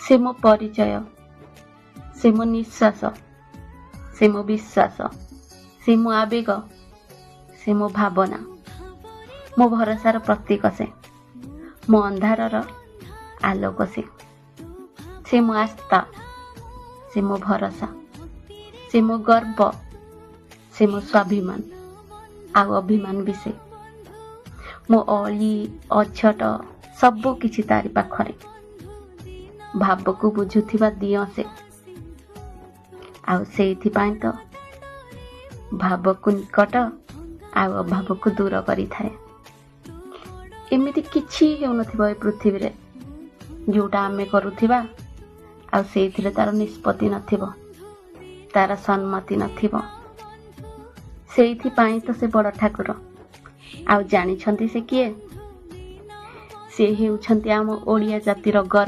ସେ ମୋ ପରିଚୟ, ସେ ମୋ ନିଶ୍ୱାସ, ସେ ମୋ ବିଶ୍ୱାସ, ସେ ମୋ ଆବେଗ, ସେ ମୋ ଭାବନା, ମୋ ଭରସାର ପ୍ରତୀକ ସେ, ମୋ ଅନ୍ଧାରର ଆଲୋକ ସେ। ସେ ମୋ ଆସ୍ଥା, ସେ ମୋ ଭରସା, ସେ ମୋ ଗର୍ବ, ସେ ମୋ ସ୍ୱାଭିମାନ ଆଉ ଅଭିମାନ ବି ସେ। ମୋ ଅଳି ଅଝଟ ସବୁ କିଛି ତାରି ପାଖରେ। ଭାବକୁ ବୁଝୁଥିବା ଦିଅଁ ସେ, ଆଉ ସେଇଥିପାଇଁ ତ ଭାବକୁ ନିକଟ ଆଉ ଅଭାବକୁ ଦୂର କରିଥାଏ। ଏମିତି କିଛି ହେଉନଥିବ ଏ ପୃଥିବୀରେ ଯୋଉଟା ଆମେ କରୁଥିବା ଆଉ ସେଇଥିରେ ତାର ନିଷ୍ପତ୍ତି ନଥିବ, ତାର ସମ୍ମତି ନଥିବ। ସେଇଥିପାଇଁ ତ ସେ ବଡ଼ ଠାକୁର। ଆଉ ଜାଣିଛନ୍ତି ସେ କିଏ? ସେ ହେଉଛନ୍ତି ଆମ ଓଡ଼ିଆ ଜାତିର ଗର୍ବ।